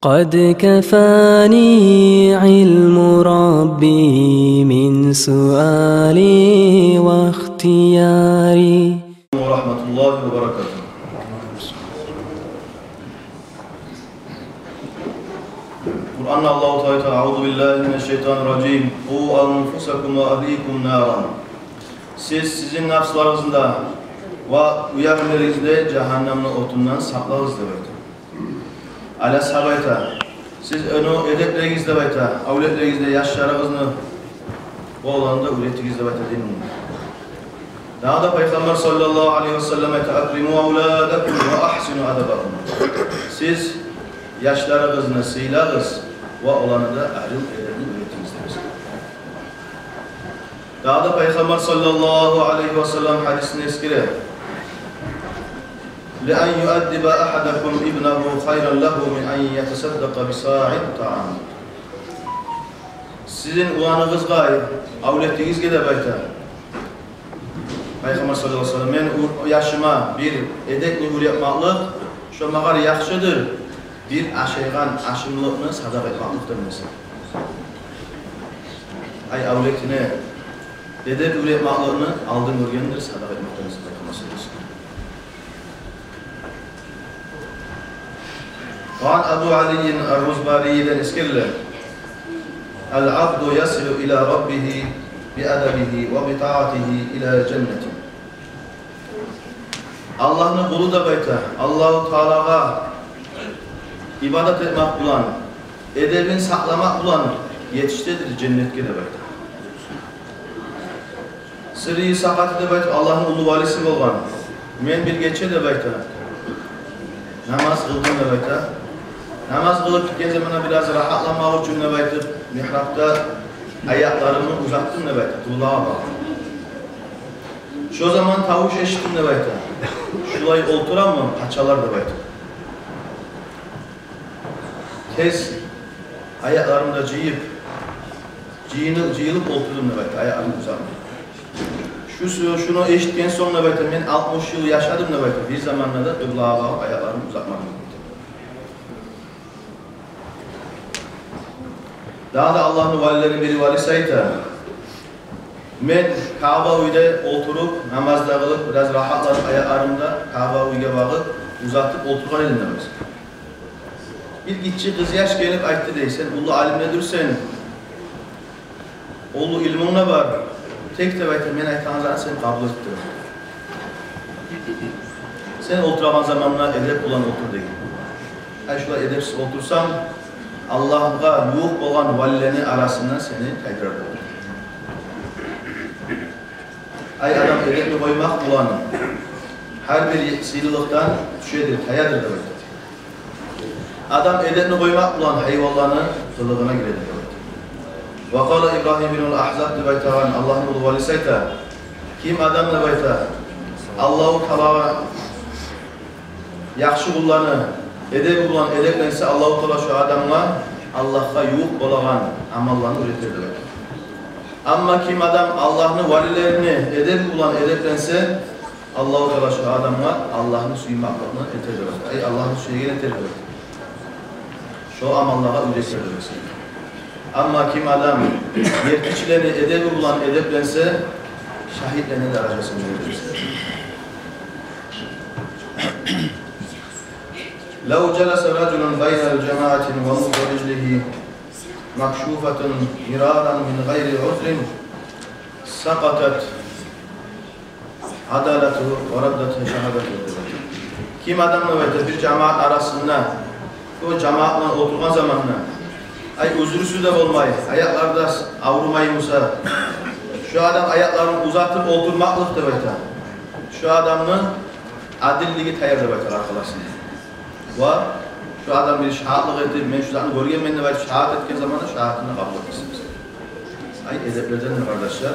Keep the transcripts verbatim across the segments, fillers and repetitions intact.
قد كفاني علم ربي من سؤالي واختياري. ورحمة الله وبركاته. Къуранда Аллагьу Таала: أعوذ بالله من الشيطان الرجيم. قوا أنفسكم وأهليكم نارا. Сиз сизин напсларыгъызны да ва уьягьлюлеригизни де жагьаннамны отундан сакълагъыз деп айта. Али асгьаб айта: сиз ону эдеплеригиз деп айта, авлетлеригизни, яшларыгъызны ва оланы да уьйретигиз деп айта дин. Дагъы да Пайхаммар саллаллагьу алайгьи ва саллам айта: أكرموا أولادكم وأحسنوا أدبهم. Сиз яшларыгъызны сыйлагъыз ва оланы да арив эдепни уьйретигиз деп айта. Дагъы да Пайхаммар саллаллагьу алайгьи ва саллам гьадисин эсгере: لأن يؤدب أحدكم ابنه خير له من أن يتصدق بصاع طعام. Сизин уланыгъызгъа, авлетигизге деп айта Пайхаммар саллаллагьу алайгьи ва саллам, мен у-, яшыма бир эдепни уьйретмакълыкъ, шо магъар яхшыдыр бир ашайгъан ашамлыкъны садакъа этмакълыкъдан эсе. Ай, авлетине эдеп уьйретмакълыкъны алдын гёргендир садакъа этмакъдан эсе Пайхаммар саллаллагьу алайгьи ва саллам. وعن أبي علي الرزباري ден эсгериле: العبد يصل إلى ربه بأدبه وبطاعته إلى الجنة. Аллагьны къулу деп айта, Аллагьу Таалагъа ибадат этмек булан, эдебин сакъламакъ булан етишедир женнетге деп айта. Сирри сакъаты деп айтып, Аллагьны уллу валиси болгъан. Мен бир гече деп айта, намаз къылдым деп айта. Намаз къылып битген заманда бираз рагьатланмакъ учун деп айтып, мигьрапда аякъларымны узатдым деп айта, къыблагъа багъып. Шо заман тавуш эшитдим деп айта. Шулай олтураман, къачалар деп айта. Тез аякъларымны да жыйып, жыйынып, жыйылып олтурдум деп айта, аякъларымны узатмай. Шу сё-, шуну эшитген сонг деп айта, мен алтмыш йыл яшадым деп айта, бир заманда да къыблагъа багъып аякъларымны узатмадым деп айта. Дагъы да Аллагьны валилерини бири валиси айта: мен Каъба уьйде олтуруп, намаз да къылып, бираз рагьатланып, аякъларымны да Каъба уьйге багъып узатып олтургъан эдим деп айта. Бир гиччи къызъяш гелип айтды дей: сен уллу алим де дюрсен, уллу илмунг да бар, тек деп айта, мен айтагъан затны сен къабул эт деп айта. Сен олтурагъан заманда эдеп булан олтур деген. Ай, шулай эдепсиз олтурсанг, Аллагьгъа ювукъ болгъан валилени арасындан сени тайдырар деп айта. Ай, адам эдепни къоймакъ булан гьар бир сыйлылыкъдан тюшедир, таядыр деп айта. Адам эдепни къоймакъ булан гьайванланы къылыгъына гиредир деп айта. وقال إبراهيم بن الأحزاب деп айтагъан Аллагьны уллу валиси айта: ким адам деп айта Аллагьу Таалагъа яхшы къулланы эдеби булан эдепленсе, Аллагьу Таала шо адамгъа Аллагьгъа ювукъ болагъан амалланы уьйретер деп айта. Амма ким адам Аллагьны валилерини эдеби булан эдепленсе, Аллагьу Таала шо адамгъа Аллагьны сюймекликни этер деп айта. Ай, Аллагьны сюеген этер деп айта. Шо амаллагъа уьйретер деп айта. Амма ким адам гертичилени эдеби булан эдепленсе, шагьитлени даражасына еришер. لو جلس رجل بين الجماعة ومد رجله مكشوفة مرارا من غير عذر سقطت عدالته وردت شهادته. Ким адам деп айта бир жамаат арасында, о жамаат булан олтургъан заманда, ай, уьзрюсю де болмай, аякълары да аврумай буса, шо адам аякъларын узатып олтурмакълыкъ деп айта, шо адамны адиллиги таяр деп айта къаркъарасында. Ва шо адам бир шагьатлыкъ этип, мен шо затны гёргенмен деп айтып шагьат этген заманда шагьатны къабул этмес. Ай, эдеплерден де, къардашлар,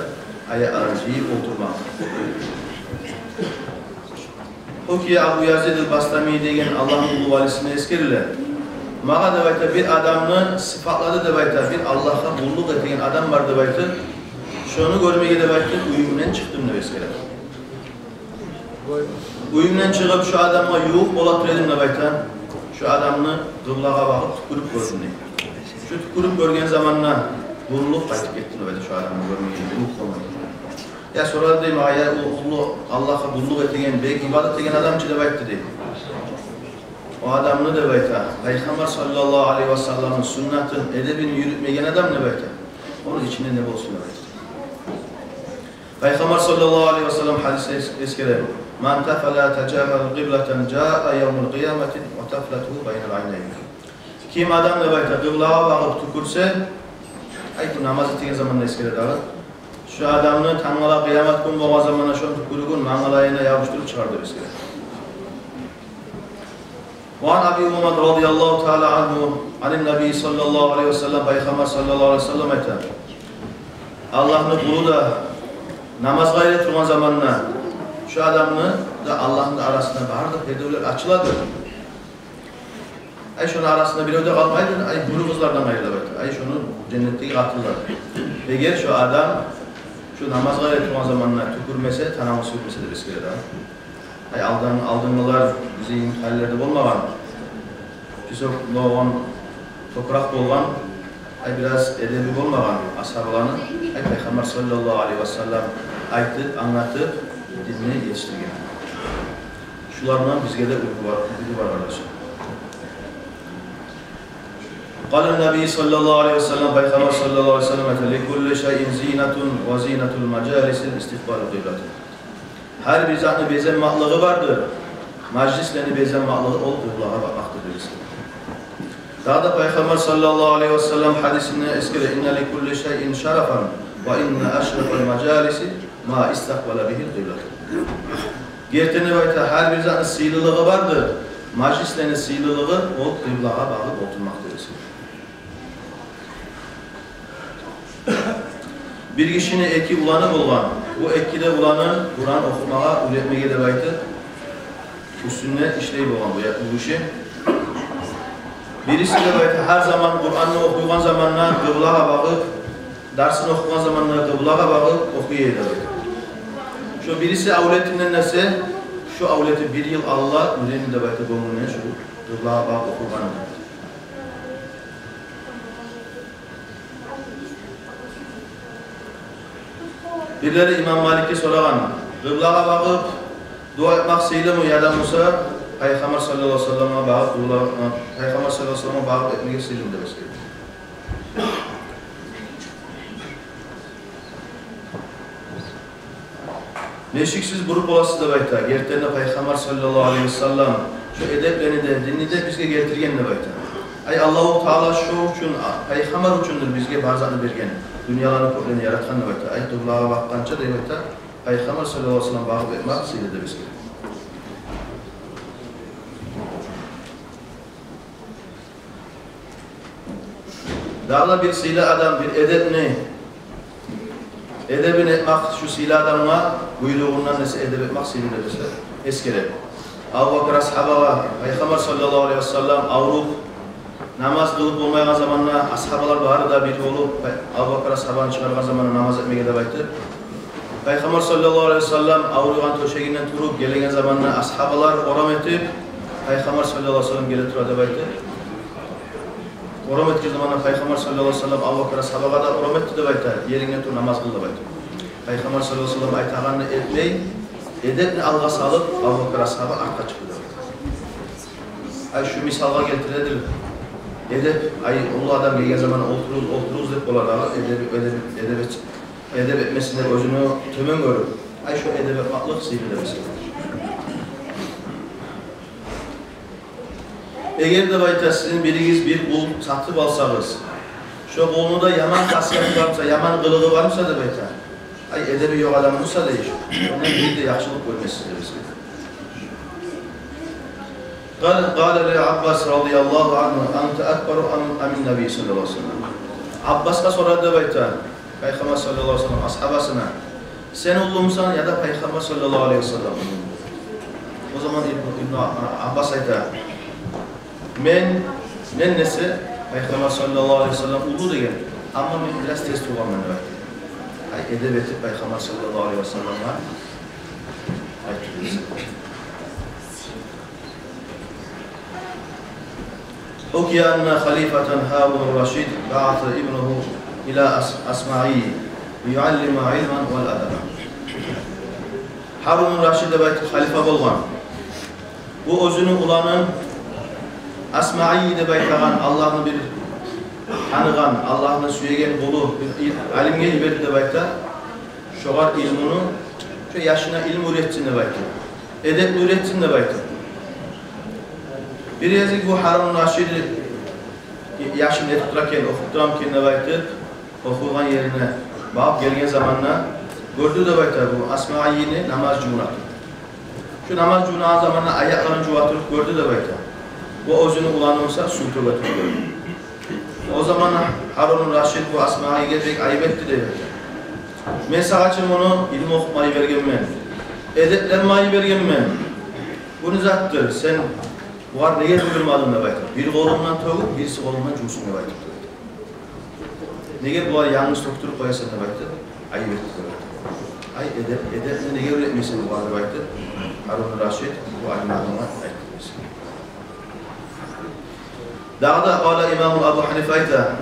аякъларын жыйып олтурмакъ. حكي أبو يزيد البسطامي деген Аллагьны уллу валисинден эсгериле. Магъа деп айта бир адамны сыпатлады деп айта, бир Аллагьгъа къуллукъ этеген адам бар деп айта. Шону гёрмеге деп айта уьюмден чыкъдым деп эсгере. Уьюмден чыгъып, шо адамгъа ювукъ бола тура эдим деп айта. Шу адамны къыблагъа багъып тюкюрюп гёрдюм, дей. Шу тюкюрюп гёрген заманда къуллукъ къайтып гетди, дей, шу адамны гёрмеген, къуллукъ къалмады. Я сорады, дей, магъа: «Я уллу, Аллагьгъа къуллукъ этеген, бек ибадат этеген адам чы?» — деп айтды, дей. О адамны, деп айта, Пайхаммар саллаллагьу алайгьи васалламны суннатын, эдебин юрютмеген адам, деп айта, ону ичинде не болсун, деп айта. Пайхаммар саллаллагьу алайгьи васаллам гьадисде эс-, эсгере: «Ман тафала тажагьал къиблатан жаа явмал къиямати ва тафлатугьу байнал айнайни». Ким адам, деп айта, къыблагъа багъып тюкюрсе, ай, бу намаз этеген заманда эсгере дагъы, шу адамны тангала къыямат гюн болгъан заманда шону тюкюрюгюн мангалайына ябушдуруп чыгъар деп эсгере. Ва ан Аби Умамата радияллагьу таала ангьу, анин Наби саллаллагьу алайгьи васаллам, Пайхаммар саллаллагьу алайгьи васаллам айта: Аллагьны къулу да намазгъа айрыла тургъан заманда, шу адамны да, Аллагьны да арасында бары да пердевлер ачылады. Ай, шону арасында бирев де къалмайды, ай, гюрю къызлардан айрылып айта. Ай, шону женнетдеги къатынлар. Эгер шу адам шу намазгъа айрыла тургъан заманда тюкюрмесе, танавун сюймесе деп эсгере дагъы. Ай, алдан, алдынгъылар бизин гьаллерде болмагъан. Песок болгъан, топуракъ болгъан, ай, бираз эдеби болмагъан асгьабаланы, ай, Пайхаммар саллаллагьу алайгьи васаллам айтып, англатып, динни етишдирген. Шулардан бизге де уьлгю бар, уьлгю бар, къардашлар. Къала Наби саллаллагьу алайгьи васаллам, Пайхаммар саллаллагьу алайгьи васаллам айта: «Ликулли шайин зинатун ва зинатул мажалиси истикъбалул къиблати». Гьар бир затны безенмакълыгъы бардыр. Мажлислени безенмакълыгъы ол къыблагъа бакъмакъдыр, дей. Дагъы да Пайхаммар саллаллагьу алайгьи васаллам гьадисинде эсгере: «Инна ликулли шайин шарафан ва инна ашрафал мажалиси ма истакъбала бигьил къиблата». Гертиден де, деп айта, гьар бир затны сыйлылыгъы бардыр. Мажлислени сыйлылыгъы ол къыблагъа багъып олтурмакъдыр, дей. Бир гишини эки уланы болгъан. Бу эки де уланы Къуран охумагъа уьйретмеге деп айтып, уьстюнде ишлей болгъан бу я-, бу гиши. Бириси, деп айта, гьар заман Къуранны охуйгъан заманда къыблагъа багъып, дарсын охуйгъан заманда къыблагъа багъып охуй эди, деп айта. Шо бириси авлетинден эсе, шо авлети бир йыл алда уьйренди, деп айта, гёнгюнден шо къыблагъа багъып охуйгъанны. Бирлери имам Маликге сорагъан: «Къыблагъа багъып дуа этмек сыйлымы, яда буса Пайхаммар саллаллагьу алайгьи васалламгъа багъып дуа, Пайхаммар саллаллагьу алайгьи васалламгъа багъып этмеге сыйлымы?» — деп эсгере. Нечик сиз буруп боласыз, деп айта. Гертиден де, Пайхаммар саллаллагьу алайгьи васаллам шо эдеплени де, динни де бизге гелтирген, деп айта. Ай, Аллагьу Таала шо учун, а, Пайхаммар учундур бизге бар затны берген, дюньяланы, кёклени яратгъан, деп айта. Ай, къыблагъа бакъгъанча, деп айта, Пайхаммар саллаллагьу алайгьи васаллам багъып этмек сыйлы деп эсгере. Дагъы да бир сыйлы адам, бир эдепни, эдебин этмек, шу сыйлы адамгъа буйругъундан эсе эдеп этмек сыйлы деп эсгере. Абубакр асгьабагъа Пайхаммар саллаллагьу алайгьи васаллам авруп, намаз къылып болмайгъан заманда, асгьабалар бары да бир болуп, Абубакр асгьабаны чыгъаргъан заманда намаз этмеге деп айтып, Пайхаммар саллаллагьу алайгьи васаллам авруйгъан тёшегинден туруп гелеген заманда, асгьабалар орам этип, Пайхаммар саллаллагьу алайгьи васаллам геле тура деп айтып, орам этген заманда Пайхаммар саллаллагьу алайгьи васаллам Абубакр асгьабагъа да орам этди деп айта, ерингден тур, намаз къыл деп айтып. Пайхаммар саллаллагьу алайгьи васаллам айтагъанны этмей, эдепни алгъа салып, Абубакр асгьаба артгъа чыкъды деп айта. Ай, шу мисалгъа гелтиредир. Эдеп, ай, уллу адам гелген заман олтуругъуз, олтуругъуз деп бола дагъы, эдеп, эдеп, эдеп эт-, эдеп этмесин деп оьзюн тёбен гёрюп. Ай, шу эдеп этмеклик сыйлы деп эсгере. Эгер, деп айта, сизин биригиз бир къул сатып алсагъыз, шо къулну да яман хасияты бар буса, яман къылыгъы бар буса, деп айта, ай, эдеби ёкъ адам буса, дей, ондан бир де яхшылыкъ гёрмессиз деп эсгере. Къала, къала ли Аббас радияллагьу ангьу: «Анта акбару ам, амин Наби саллаллагьу алайгьи васаллам?» Аббасгъа сорады деп айта Пайхаммар саллаллагьу алайгьи васаллам асгьабасына: «Сен уллумусан яда Пайхаммар саллаллагьу алайгьи васаллам уллуму?» О заман Ибну, Ибну Аббас айта: «Мен, мен эсе Пайхаммар саллаллагьу алайгьи васаллам уллу деген, амма мен бираз тез тувгъанман», — деп айта. Ай, эдеп этип Пайхаммар саллаллагьу алайгьи васалламгъа айтып берсин. حكي أن خليفة هارون الرشيد بعث ابنه إلى أص-، أصمعي ليعلمه العلم والأدب. Гьарун Рашид деп айтып халифа болгъан. Бу оьзюню уланын Асмаи деп айтагъан, Аллагьны бир таныгъан, Аллагьны сюеген къулу, бир алимге йиберди деп айта. Шогъар илмуну, шо яшына илму уьйретсин деп айта. Эдепни уьйретсин деп айта. Бир гезик бу Гьарун Рашид яшын этип тура экен, охуп турам экен деп айтып, охуйгъан ерине багъып гелген заманда гёрдю деп айта, бу Асмаини намаз жувунатып. Шу намаз жувунагъан заманда аякъларын жуватып гёрдю деп айта. Бу оьзюню уланы буса сув тёге туруп гёрдю. О заманда Гьарун Рашид бу Асмаиге бек айып этди деп айта. Мен сагъа чы муну илму охутма йибергенмен, эдепленме йибергенмен. Бу не затдыр? Сен бугъар неге буюрмадынг деп айта. Бир къолунгдан тёгюп, бириси къолунгдан жувсун деп айтып. Неге булай янгыз тёкдюрюп къоясан деп айтып, айып этди деп айта. Ай, эдеп, эдепни неге уьйретмейсен бугъар деп айтып, Гьарун Рашид бу алим адамгъа айтды. Дагъы да къала имаму Абу Гьанифа айта,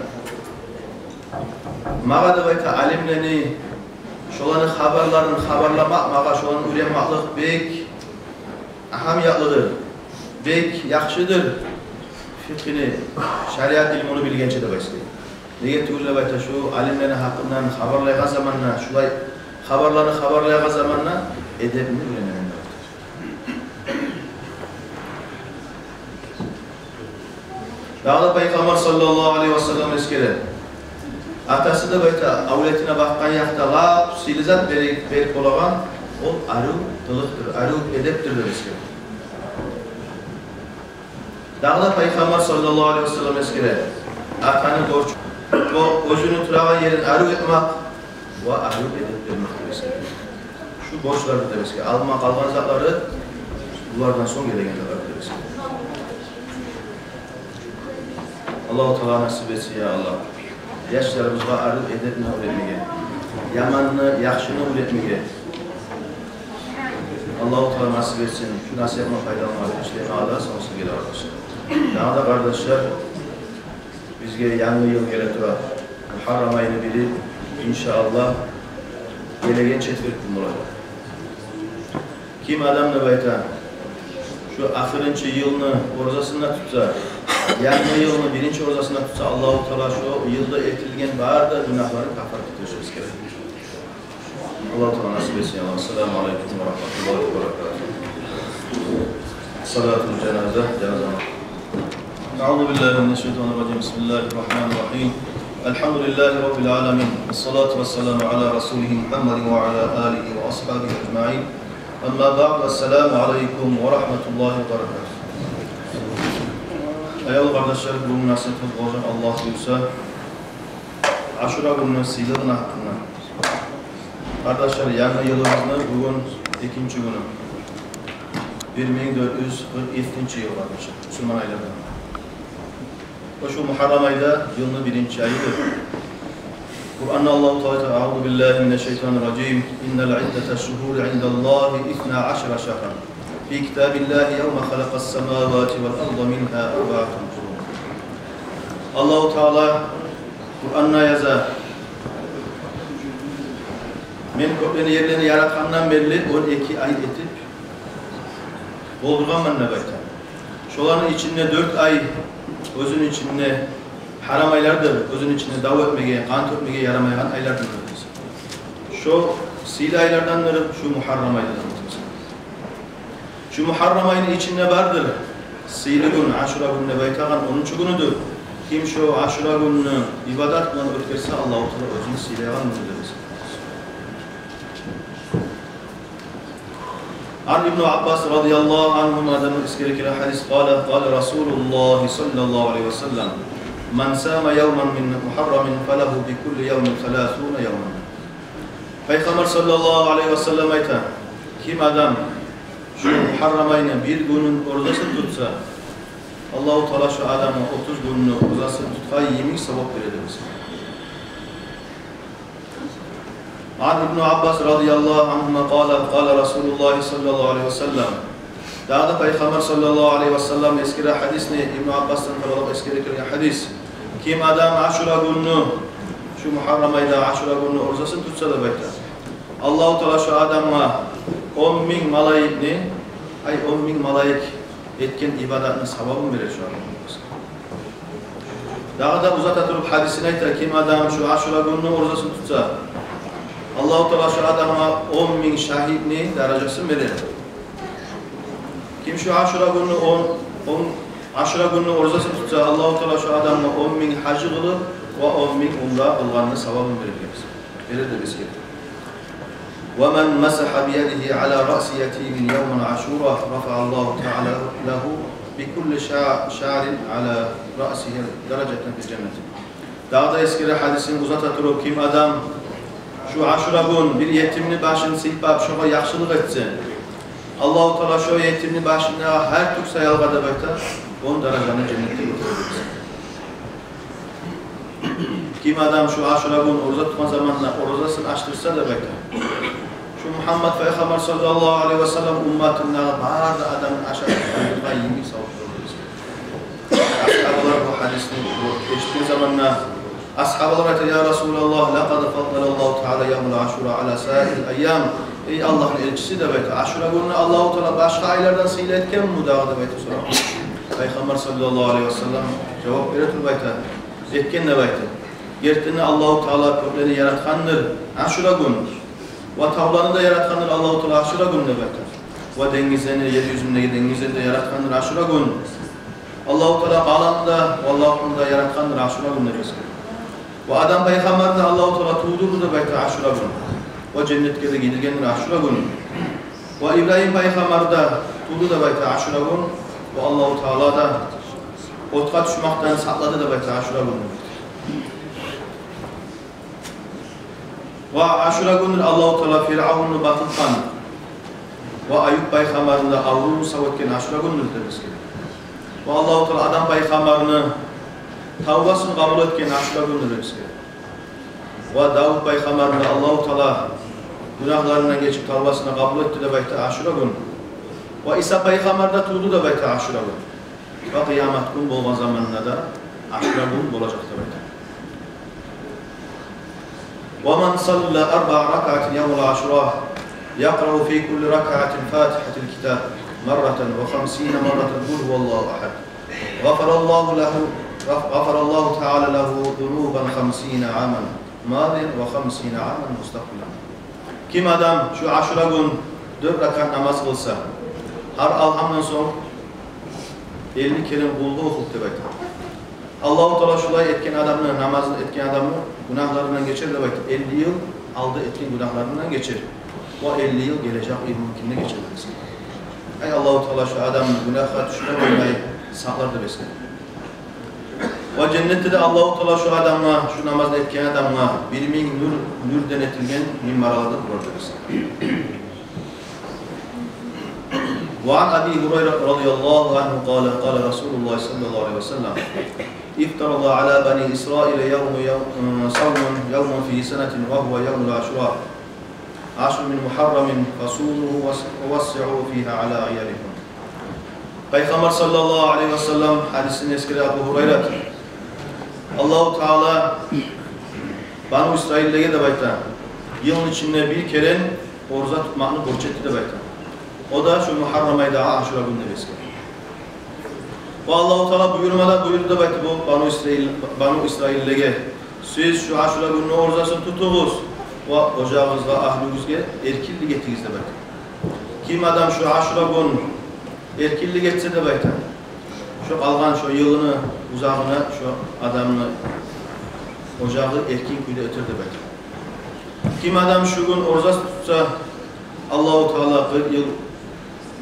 магъа деп айта, алимлени, шоланы хабарларын хабарламакъ, магъа шоланы уьйренмеклик бек агьамиятлыдыр, бек яхшыдыр. Фикъгьини, шариат илмуну билгенче деп айта. Неге тюгюл деп айта, шу алимлени гьакъындан хабарлайгъан заманда, шулай хабарланы хабарлайгъан заманда эдепни уьйренемен деп айта. Дагъы да Пайхаммар саллаллагьу алайгьи ва саллам эсгере. Атасы деп айта, авлетине бакъгъан якъда лап сыйлы зат берип, берип болагъан, ол арив къылыкъдыр, арив эдепдир деп эсгере. Дагъы да Пайхаммар саллаллагьу алайгьи ва саллам эсгере. Атаны борчу, о оьзюню турагъан ерин арив этмек ва арив эдеп бермек деп эсгере. Шу борчлардыр деп эсгере. Алма къалгъан затлары булардан сонг гелеген затлардыр деп эсгере. Аллагьу Таала насип этсин, я Аллагь, яшларыбызгъа арив эдепни уьйретмеге, яманны, яхшыны уьйретмеге. Аллагьу Таала насип этсин шу насигьатдан пайдаланмагъа, ишлемеге де, сонг сизге де, къардашлар. Дагъы да, къардашлар, бизге янгы йыл геле тура. Мугьаррам айны бири, иншааллагь, гелеген четверг гюн болажакъ. Ким адам деп айта, шу ахырынчы йылны оразасын да тутса, янгы йылны биринчи оразасын да тутса, Аллагьу Таала шу йылда этилген бары да гюнагьларын каффарат этежек эсгере. Аллагьу Таала насип этсин, я Аллагь. Ассаламу алайкум ва рагьматуллагьи ва баракатугь. Салатул жаназа, жаназа. أعوذ بالله من الشيطان الرجيم. بسم الله الرحمن الرحيم. الحمد لله رب العالمين. والصلاة والسلام على رسوله محمد وعلى آله وأصحابه أجمعين. أما بعد. السلام عليكم ورحمة الله وبركاته. Аявлу къардашлар, бугюн насип болажакъ, Аллагь буюрса, Ашура гюнню сыйлылыгъыны гьакъында. Къардашлар, янгы йылыбызны бугюн экинчи гюню. Бир минг дёрт юз къыркъ еттинчи йыл, къардашлар, мусулман айлардан. Ва шу Мугьаррам ай да йылны биринчи айыдыр. Къуранда Аллагьу Таала айта: أعوذ بالله من الشيطان الرجيم. إن عدة الشهور عند الله اثنا عشر شهرا في كتاب الله يوم خلق السماوات والأرض منها أربعة حرم. Аллагьу Таала Къуранда яза: «Мен кёклени, ерлени яратгъандан берли он эки ай этип болдургъанман», — деп айта. Шоланы ичинде дёрт ай оьзюню ичинде гьарам айлардыр, оьзюню ичинде дав этмеге, къан тёкмеге ярамайгъан айлардыр. Шо сыйлы айлардандыр шу Мугьаррам ай да. Шу Мугьаррам айны ичинде бардыр сыйлы гюн, Ашура гюн деп айтагъан онунчу гюнюдюр. Ким шо Ашура гюнню ибадат булан оьтгерсе, Аллагьу Таала оьзюню сыйлайгъан гюнюдюр. عن ابن عباس رضي الله عنهما, адам эсгере геле гьадис, قال: قال رسول الله صلى الله عليه وسلم: من صام يوما من محرم فله بكل يوم ثلاثون يوما. Пайхаммар саллаллагьу алайгьи ва саллам айта: «Ким адам шу Мугьаррам айны бир гюнню оразасын тутса, Аллагьу Таала шу адамгъа отуз гюнню оразасын тутгъан йимик савап береди», — деп эсгере. عن ابن عباس رضي الله عنهما قال: قال رسول الله صلى الله عليه وسلم: Дагъы да Пайхаммар саллаллагьу алайгьи ва саллам эсгере гьадисни, Ибну Аббасдан табалакъ эсгере гелген гьадис. Ким адам Ашура гюнню, шу Мугьаррам айда Ашура гюнню оразасын тутса деп айта, Аллагьу Таала шу адамгъа он минг малайикни, ай, он минг малайик этген ибадатны савабын берер шу адамгъа. Дагъы да узата туруп гьадисин айта, ким адам шу Ашура гюнню оразасын тутса, Аллагьу Таала шу адамгъа он минг шагьитни даражасын берер. Ким шу Ашура гюнню он, он, Ашура гюнню оразасын тутса, Аллагьу Таала шу адамгъа он минг гьажи къылып ва он минг умра къылгъанны савабын берер деп эсгере. Берер деп эсгере. ومن مسح بيده على رأس يتيم يوم عاشوراء رفع الله تعالى له بكل شع-، شعر على رأسه درجة في الجنة. Дагъы да эсгере гьадисин узата туруп, ким адам шу Ашура гюн бир етимни башын сыйпап, шогъар яхшылыкъ этсе, Аллагьу Таала шо етимни башындагъы гьар тюк саялгъа деп айта, он даражаны женнетге гётерер. Ким адам шу Ашура гюн ораза тутгъан заманда оразасын ачдырса деп айта, шу Мугьаммад Пайхаммар саллаллагьу алайгьи ва саллам умматындагъы бары да адамны ашатып къоюргъа йимик савап болур. Асгьабалар бу гьадисни эшитген заманда, асгьабалар айта: «Я Расулаллагь, лакъад фаддалаллагьу таала явмал Ашура ала саирил айям». Эй Аллагьны элчиси деп айта, Ашура гюнню Аллагьу Таала башгъа айлардан сыйлы этгенми дагъы деп айта сорагъан. Пайхаммар саллаллагьу алайгьи ва саллам жавап бере туруп айта, этген деп айта. Гертиден Аллагьу Таала кёклени яратгъандыр Ашура гюн. Ва тавланы да яратгъандыр Аллагьу Таала Ашура гюн деп айта. Ва денгизлени, ер юзюндеги денгизлени де яратгъандыр Ашура гюн. Аллагьу Таала къаламны да, ва лавгьны да яратгъандыр Ашура гюн деп эсгере. Ва Адам пайхаммарны да Аллагьу Таала тувдурду деп айта Ашура гюн. Ва женнетге де гийиргендир Ашура гюн. Ва Ибрагьим пайхаммар да тувду деп айта Ашура гюн. Ва Аллагьу Таала да отгъа тюшмекден сакълады деп айта Ашура гюн. Ва Ашура гюндюр Аллагьу Таала Фиръавнну батдыргъан. Ва Аюб пайхаммарны да аврувун сав этген Ашура гюндюр деп эсгере. Ва Аллагьу Таала Адам пайхаммарны тавбасын къабул этген Ашура гюндюр деп эсгере. Ва Давуд пайхаммарны да Аллагьу Таала гюнагьларындан гечип, тавбасын къабул этди деп айта Ашура гюн. Ва Иса пайхаммар да тувду деп айта Ашура гюн. Ва къыямат гюн болгъан заманда да Ашура гюн болажакъ деп айта. ومن صلى أربع ركعات يوم عاشوراء يقرأ في كل ركعة فاتحة الكتاب مرة وخمسين مرة قل هو الله أحد غفر الله له، غفر الله تعالى له ذنوبا خمسين عاما ماضيا وخمسين عاما مستقبلا. Ким адам шу Ашура гюн дёрт ракаат намаз къылса, гьар алгьамдан сонг элли керен къулгьу охуп деп айта, Аллагьу Таала шулай этген адамны, намазын этген адамны гюнагьларындан гечер деп айта, элли йыл алда этген гюнагьларындан гечер. Ва элли йыл гележек йылныкин де гечер деп эсгере. Ай, Аллагьу Таала шу адамны гюнагьгъа тюшмекликден сакълар деп эсгере. Ва женнетде де Аллагьу Таала шу адамгъа, шу намазны этген адамгъа бир минг нюр, нюрден этилген минаралар да къурар деп эсгере. وعن أبي هريرة رضي الله عنه قال: قال رسول الله صلى الله عليه وسلم: افترض على بني إسرائيل يوم، يوم، صوم يوم في سنة وهو يوم عاشوراء عشر من محرم فصوموه وس-، ووسعوا فيه على عيالكم. Пайхаммар саллаллагьу алайгьи ва саллам гьадисин эсгере Абу Гьурайрат: Аллагьу Таала Бану Исраиллеге деп айта, йылны ичинде бир керен ораза тутмакъны борч этди деп айта. О да шу Мугьаррам айдагъы Ашура гюн деп эсгере. Ва Аллагьу Таала буюрма да буюрду деп айта бу Бану Исраил, Бану Исраиллеге: сиз шу Ашура гюнню оразасын тутугъуз ва ожагъыгъызгъа, агьлюгюзге эркинлик этигиз деп айта. Ким адам шу Ашура гюн эркинлик этсе деп айта, шо къалгъан шо йылны узагъына шо адамны ожагъы эркин кюйде оьтер деп айта. Ким адам шу гюн ораза тутса, Аллагьу Таала къыркъ йыл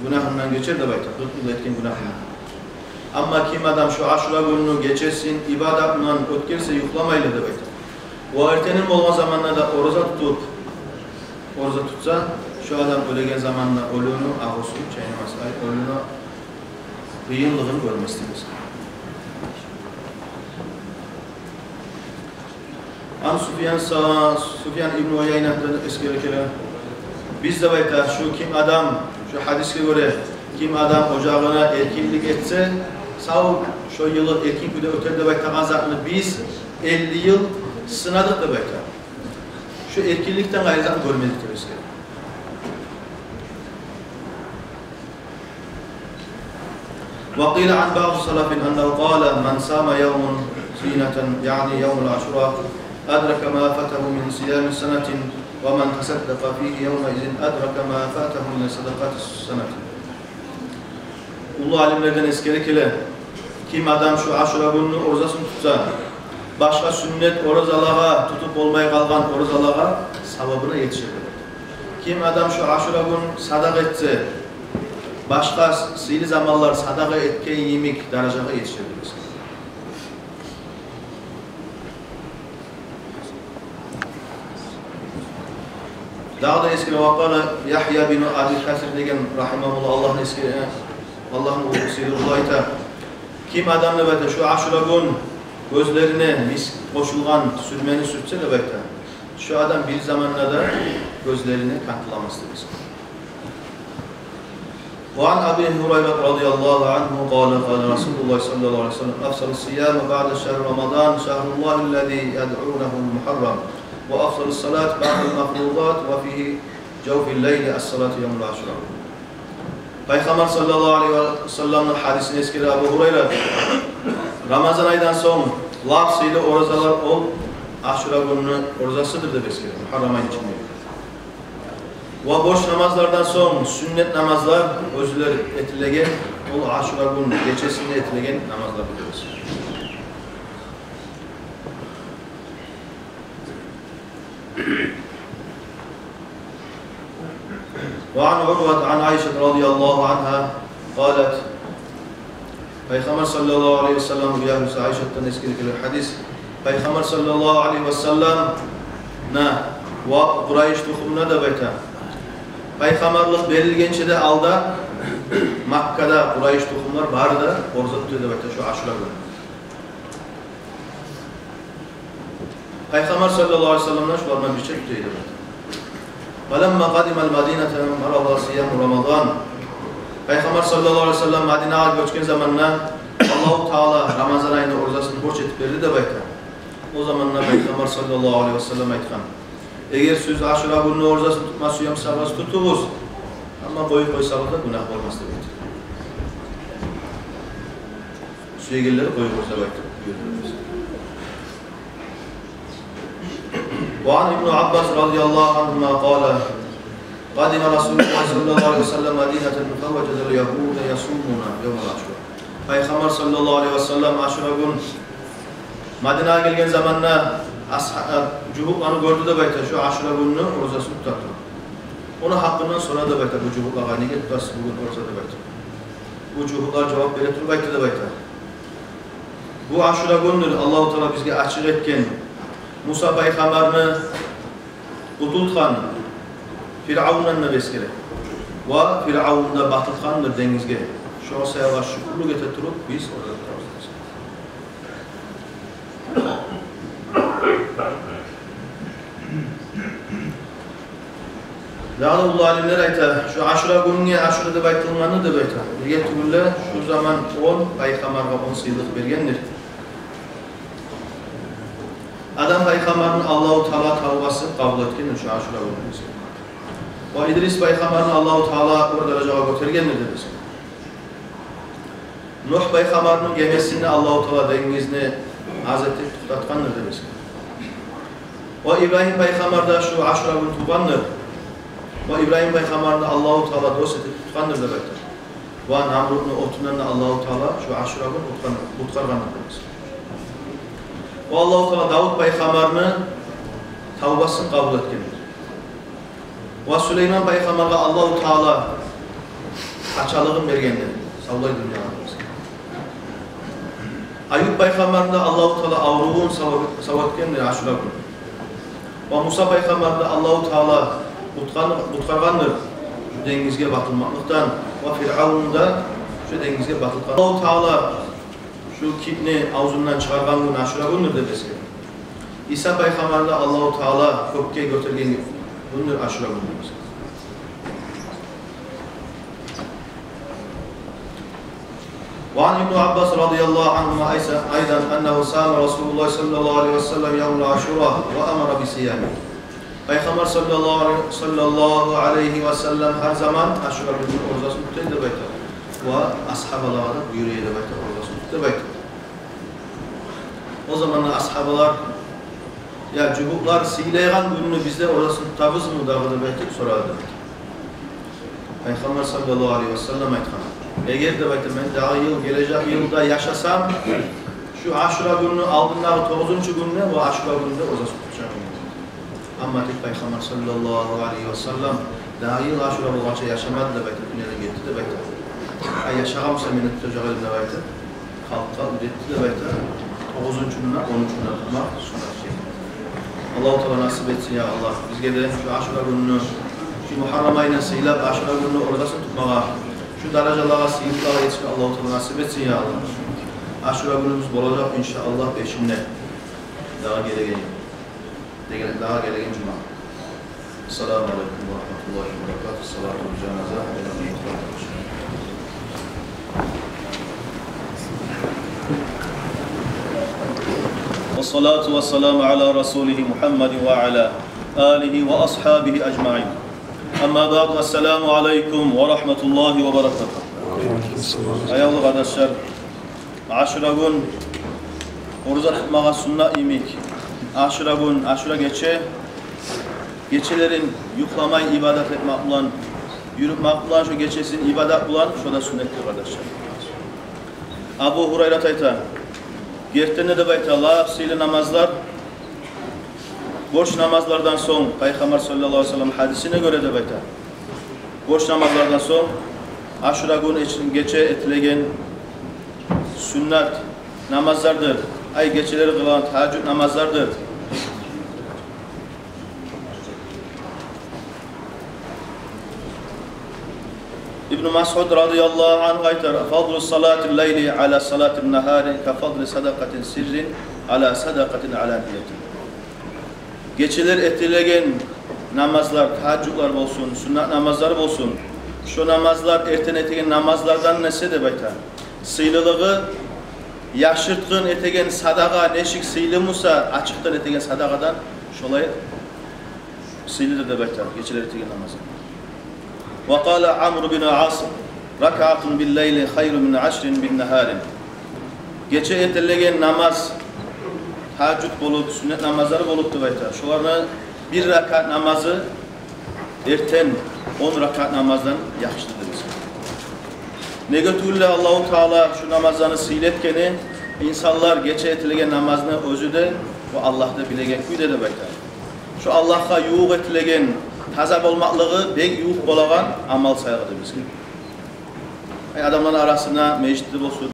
гюнагьындан гечер деп айта, къыркъ йыл этген гюнагьындан. Амма ким адам шу Ашура гюнню гечесин ибадат булан оьтгерсе, юхламайлы деп айта, ва эртенин болгъан заманда да ораза тутуп, ораза тутса, шу адам оьлеген заманда оьлюню агъусун чайнамас, ай, оьлюню къыйынлыгъын гёрмес деп эсгере. Ан Суфьян са-, Суфьян ибну Уяйнатдан эсгере геле. Биз деп айта, шу ким адам, шу гьадисге гёре, Ким адам ожагъына эркинлик этсе, сав шо йылы эркин кюйде оьтер деп айтагъан затны биз элли йыл сынадыкъ деп айта. Шо эркинликден къайры затны гёрмедик деп эсгере. وقيل عن بعض السلف أنه قال: من صام يوما زينة، يعني يوم عاشوراء، أدرك ما فاته من صيام سنة، ومن تصدق فيه يومئذ أدرك ما فاته من صدقات سنة. Уллу алимлерден эсгере геле: ким адам шу Ашура гюнню оразасын тутса, башгъа сюннет оразалагъа, тутуп болмай къалгъан оразалагъа савабына етишер. Ким адам шу Ашура гюн садагъа этсе, башгъа сыйлы заманлар садагъа этген йимик даражагъа етишер. Дагъы да эсгере: وقال يحيى بن أبي كثير деген, рагьимагьуллагь, Аллагьны эсгере, Аллагьны уллу сыйлы, булай айта: ким адам, деп айта, шу Ашура гюн гёзлерине миск къошулгъан сюрмени сюртсе, деп айта, шу адам бир заманда да гёзлерине кантланмас, деп эсгере. وعن أبي هريرة رضي الله عنه قال: قال رسول الله صلى الله عليه وسلم: أفضل الصيام بعد شهر رمضان شهر الله الذي يدعونه المحرم، وأفضل الصلاة بعد المفروضات، وفي جوف الليل الصلاة يوم عاشوراء. Пайхаммар саллаллагьу алайгьи ва салламны гьадисин эсгере Абу Гьурайра: Рамазан айдан сонг лап сыйлы оразалар ол Ашура гюнню оразасыдыр, деп эсгере, Мугьаррам айны ичинде. Ва борч намазлардан сонг сюннет намазлар оьзлер этилеген, ол Ашура гюн гечесинде этилеген намазлар, деп эсгере. وعن عروة عن عائشة رضي الله عنها قالت: Пайхаммар саллаллагьу алайгьи ва саллам, уьягьлюсю Айшатдан эсгерилген гьадис. Пайхаммар саллаллагьу алайгьи ва салламны ва Къурайыш тухумуна, деп айта, пайхаммарлыкъ берилгенче де алда Маккада Къурайыш тухумлар бары да ораза тута эди, деп айта, шу Ашура гюн. Пайхаммар саллаллагьу алайгьи ва саллам да шулардан бирче тута эди. فلما قدم المدينة مرض صيام رمضان. Пайхаммар саллаллагьу алайгьи ва саллам Мадинагъа гёчген заманда Аллагьу Таала Рамазан айны оразасын борч этип берди, деп айта. О заманда Пайхаммар саллаллагьу алайгьи ва саллам айтгъан: «Эгер сиз Ашура гюнню оразасын тутма сюе бусагъыз, тутугъуз. Амма къоюп къойсагъыз да гюнагь болмас», — деп айтгъан. Сюегенлер къоюгъуз деп айтып буюрду. وعن ابن عباس رضي الله عنهما قال: قدم رسول الله صلى الله عليه وسلم المدينة فوجد اليهود يصومون يوم عاشوراء. Пайхаммар саллаллагьу алайгьи ва саллам Ашура гюн Мадинагъа гелген заманда асгьа-, жугьутланы гёрдю, деп айта, шу Ашура гюнню оразасын тута туруп. Ону гьакъындан сорады, деп айта, бу жугьутлагъа: «Неге тутасыз бугюн ораза?» — деп айта. Бу жугьутлар жавап бере туруп айтды, деп айта: «Бу Ашура гюндюр Аллагьу Таала бизге ачыкъ этген, Муса пайхаммарны къутултгъан Фиръавндан», — деп эсгере. «Ва Фиръавнну да батылтгъандыр денгизге. Шо саялы шюкюрлюк эте туруп биз ораза тутабыз», — дей. Дагъы да уллу алимлер айта, шу Ашура гюнге Ашура деп айтылгъаны, деп айта, неге тюгюл де шу заман он пайхаммаргъа он сыйлыкъ бергендир. Адам пайхаммарны Аллагьу Таала тавбасын къабул этгендир шу Ашура гюнге. Ва Идрис пайхаммарны Аллагьу Таала оьр даражагъа гётергендир, деп эсгере. Нугь пайхаммарны гемесин Аллагьу Таала денгизни аз этип токътатгъандыр, деп эсгере. Ва Ибрагьим пайхаммар да шу Ашура гюн тувгъандыр. Ва Ибрагьим пайхаммарны Аллагьу Таала дос этип тутгъандыр, деп айта. Ва Намрудну отундан да Аллагьу Таала шу Ашура гюн къутгъан-, къутгъаргъандыр, деп эсгере. Ва Аллагьу Таала Давуд пайхаммарны тавбасын къабул этгендир. Ва Сулейман пайхаммаргъа Аллагьу Таала пачалыгъын бергендир, савлай дюньягъа. Аюп пайхаммарны да Аллагьу Таала аврувун сав-, сав этгендир Ашура гюн. Ва Муса пайхаммарны да Аллагьу Таала къутгъан-, къутгъаргъандыр шу денгизге батылмакълыкъдан, ва Фиръавнну да шу денгизге батылтгъан. Аллагьу Таала шу китни авзундан чыгъаргъан гюн Ашура гюндюр, деп эсгере. Иса пайхаммарны да Аллагьу Таала кёкге гётерген гюндюр Ашура гюн, деп эсгере. وعن ابن عباس رضي الله عنهما أيضا أنه صام رسول الله صلى الله عليه وسلم يوم عاشوراء وأمر بصيامه. Пайхаммар саллаллагьу алайгьи, саллаллагьу алайгьи ва саллам гьар заман Ашура гюнню оразасын тута эди деп айта. Ва асгьабалагъа да буюра эди деп айта, оразасын тута деп айта. О заманда асгьабалар: «Я жугьутлар, сыйлайгъан гюнню биз де оразасын тутабызмы дагъы?» – деп айтып сорады деп айта. Пайхаммар саллаллагьу алайгьи ва саллам айтгъан: «Эгер, – деп айта, – мен дагъы йыл, гележек йылда яшасам, шу Ашура гюнню алдындагъы тогъузунчу гюнню ва Ашура гюнню де оразасын тутажакъман». Амма тек Пайхаммар саллаллагьу алайгьи ва саллам дагъы йыл Ашура болгъанча яшамады деп айта, дюньядан гетди деп айта. «Ай, яшагъан буса, мен де тутажакъ эдим», – деп айта. Халкъгъа уьйретди деп айта. Тогъузунчуну да, онунчуну да тутмакъ суннат шей. Аллагьу Таала насип этсин, я Аллагь, бизге де шу Ашура гюнню, шу Мугьаррам айны сыйлап, Ашура гюнню оразасын тутмагъа, шу даражалагъа, сыйлыкълагъа етишме Аллагьу Таала насип этсин, я Аллагь. Ашура гюнюбюз болажакъ, иншааллагь, бешинде. Дагъы гелеген, деген, дагъы гелеген жума. Ассаламу алейкум ва рагьматуллагьи ва баракатугь. Салатул жаназа. Ва салату ва саламу аля расулигьи Мугьаммадин ва аля алигьи ва асгьабигьи ажмаин. Амма баъд, ассаламу алейкум ва рагьматуллагьи ва баракатугь. Аявлу къардашлар, Ашура гюн ораза тутмагъа суннат йимик, Ашура гюн, Ашура гече, гечелерин юхламай ибадат этмек булан, юрютмек булан, шо гечесин ибадат булан, шо да суннатдыр, къардашлар. Абу Гьурайрат айта: «Гертиден де, – деп айта, – лап сыйлы намазлар борч намазлардан сонг, Пайхаммар саллаллагьу алайгьи ва саллам гьадисине гёре, – деп айта, – борч намазлардан сонг Ашура гюн эч-, гече этилеген суннат намазлардыр, ай, гечелери къылгъан тагьажжуд намазлардыр». Ибну Масъуд радияллагьу ангьу айта: «Фадлу салатил лайли аля салатин нагьари ка фадли садакъатин сиррин аля садакъатин аланиятин». Гечелер этилеген намазлар, тагьажжудлар болсун, суннат намазлар болсун, шо намазлар эртен этеген намазлардан эсе, – деп айта, – сыйлылыгъы яшыртгъын этеген садагъа нечик сыйлы буса, ачыкъдан этеген садагъадан шолай сыйлыдыр деп айта гечелер этеген намазы. Ва къала Амру бин Ас: «Ракаатун бил лайли хайрун мин ашрин бин нагьарин». Гече этилеген намаз, тагьажжуд болуп, суннат намазлар болуп, деп айта, шоланы бир ракаат намазы эртен он ракаат намаздан яхшыдыр деп айта. Неге тюгюл де Аллагьу Таала шу намазланы сыйлы этгени, инсанлар гече этилеген намазны оьзю де ва Аллагь да билеген кюйде, деп айта. Шу Аллагьгъа ювукъ этилеген, таза болмакълыгъы бек ювукъ болагъан амал саялы деп эсгере. Ай, адамланы арасына межитде болсун,